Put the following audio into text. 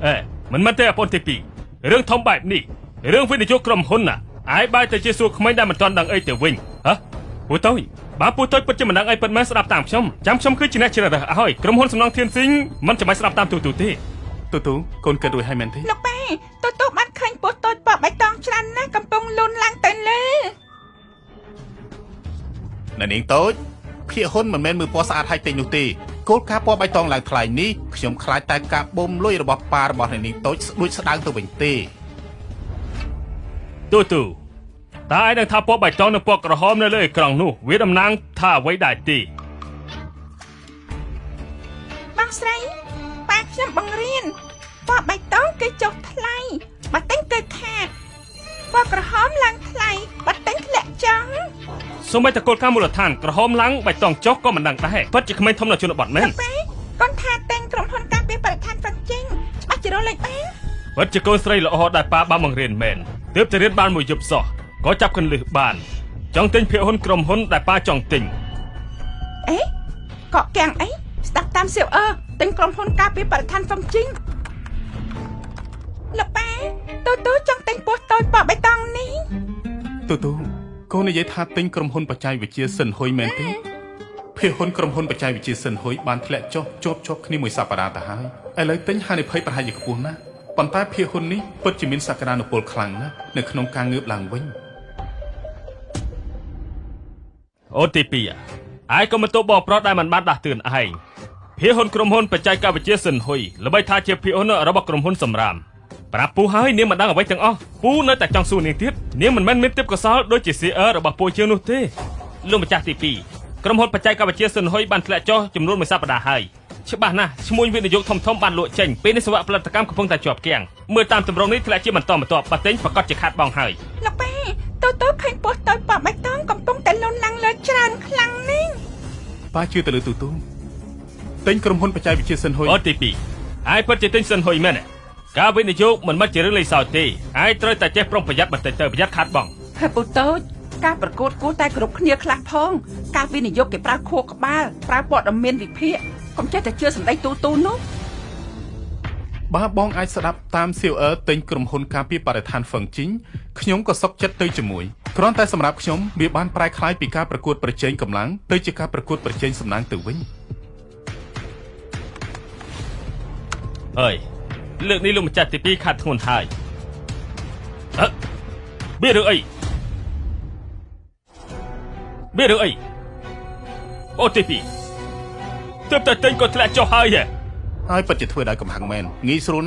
អេមិនមែនទេអពនទី2រឿងធំបែបនេះរឿងវិនិយោគក្រុមហ៊ុនណាឯងបែរទៅជាសួរក្មេងដែលមិនទាន់ដឹងអីទៅវិញហ៎ពូតូចបើពូតូចពិតជាមិនដឹងអីពិតមែនស្ដាប់តាមខ្ញុំចាំខ្ញុំគឺជាអ្នកជ្រើសរើសឲ្យក្រុមហ៊ុនសំណង់ធានស៊ីងមិនចាំបាច់ស្ដាប់តាមទូទូទេទូទូកូនគិតរួចហើយមែនទេលោកប៉ាទូទូបានឃើញពោះតូចពណ៌បៃតងច្រើនណាស់កំពុងលូនឡើងទៅលើអ្នកនាងតូចភាគហ៊ុនមិនមែនមើលពណ៌ស្អាតហើយទិញនោះទេគោលការណ៍ពណ៌បៃតងឡើងថ្លៃនេះខ្ញុំខ្លាចតែការបូមលុយរបស់ប៉ារបស់អ្នកនាងតូចស្ដួចស្ដើងទៅវិញទេទូទូតើឯងនឹងថាពណ៌បៃតងនិងពណ៌ក្រហមនៅលើអេក្រង់នោះវាតំណាងថាអ្វីដែរទេបងស្រីប៉ាខ្ញុំបង្រៀនពណ៌បៃតងគេចុះថ្លៃបើទិញគេខាតពណ៌ក្រហមឡើងថ្លៃបើទិញធ្លាក់ចង់សូម្បីតែគោលការណ៍មូលដ្ឋានក្រហមឡើងបៃតងចុះក៏មិនដឹងដែរពិតជាក្មេងធំនៅជនបទមែនកូនថាតែងក្រុមហ៊ុនការពារបរិស្ថានហ្វឹងជីងច្បាស់ជារកលេខបានពិតជាកូនស្រីល្អដែលប៉ាបានបង្រៀនមែនទើបតែរៀនបានមួយយប់សោះក៏ចាប់កន្លឹះបានចង់ទិញភាគហ៊ុនក្រុមហ៊ុនដែលប៉ាចង់ទិញអេកក់កាំងអីស្ដាប់តាមសៀវអើទិញក្រុមហ៊ុនការពារបរិស្ថានហ្វឹងជីងលោកប៉ាទូទូចង់ទិញពោះតូចពណ៌បៃតងនេះទូទូកូននិយាយថាទិញក្រុមហ៊ុនបច្ចេកវិទ្យាសិនហ៊ុយមែនទេភាគហ៊ុនក្រុមហ៊ុនបច្ចេកវិទ្យាសិនហ៊ុយបានធ្លាក់ចុះជាប់គ្នាមួយសប្តាហ៍ទៅហើយឥឡូវទិញហានិភ័យប្រហែលជាខ្ពស់ណាស់ប៉ុន្តែភាគហ៊ុននេះពិតជាមានសក្តានុពលខ្លាំងណាស់នៅក្នុងការងើបឡើងវិញអូទី2ឯងក៏មិនទោសបងប្រុសដែលមិនបានដាស់តឿនឯងភាគហ៊ុនក្រុមហ៊ុនបច្ចេកវិទ្យាសិនហ៊ុយល្បីថាជាភាគហ៊ុនរបស់ក្រុមហ៊ុនសម្រាមប្រាប់ពូហើយនាងមិនដឹងអ្វីទាំងអស់ពូនៅតែចង់សួរនាងទៀតនាងមិនមែនមានទេពកោសល្យដូចជា CR របស់ពូជាងនោះទេលោកម្ចាស់ទី2ក្រុមហ៊ុនបច្ចេកវិទ្យាសិនហ៊ុយបានធ្លាក់ចុះចំនួនមួយសប្តាហ៍ហើយច្បាស់ណាស់ឈ្មួញវិនិយោគធំៗបានលក់ចេញពេលនេះសវៈផលិតកម្មកំពុងតែជាប់គាំងមើលតាមទម្រង់នេះធ្លាក់ជាបន្តបន្ទាប់បើទិញប្រកាសជាខាតបងហើយលោកប៉ាទូទូឃើញពោះតូចពណ៌បៃតងកំពុងតែលូនឡើងលើច្រើនខ្លាំងនេះប៉ាជឿទៅលើទូទូទិញក្រុមហ៊ុនបច្ចេកវិទ្យាសិនហ៊ុយអូទី2ហើយពិតជាទិញសិនហ៊ុយមែនការវិនិយោគមិនមែនជារឿងលេងសើចទេហើយត្រូវតែចេះប្រុងប្រយ័ត្នបន្តិចទៅប្រយ័ត្នខាតបងហើយពូតូចការប្រកួតគួរតែគ្រប់គ្នាខ្លះផងការវិនិយោគគេប្រើខួរក្បាលប្រើព័ត៌មានវិភាគកុំចេះតែជឿសម្ដីទូទូនោះបើបងអាចស្ដាប់តាមសៀវអឺទិញក្រុមហ៊ុនការពារបរិស្ថានហ្វឹងជីងខ្ញុំក៏សុខចិត្តទៅជាមួយគ្រាន់តែសម្រាប់ខ្ញុំវាបានប្រែក្លាយពីការប្រកួតប្រជែងកម្លាំងទៅជាការប្រកួតប្រជែងសំណាងទៅវិញអើយលើកនេះលោកម្ចាស់ទី2ខាត់ធ្ងន់ហើយអឺមានរឿងអីមានរឿងអីអូទី2ទើបតែទិញក៏ធ្លាក់ចុះហើយ ហើយពិតជាធ្វើដោយកំហឹងមែនងាយស្រួល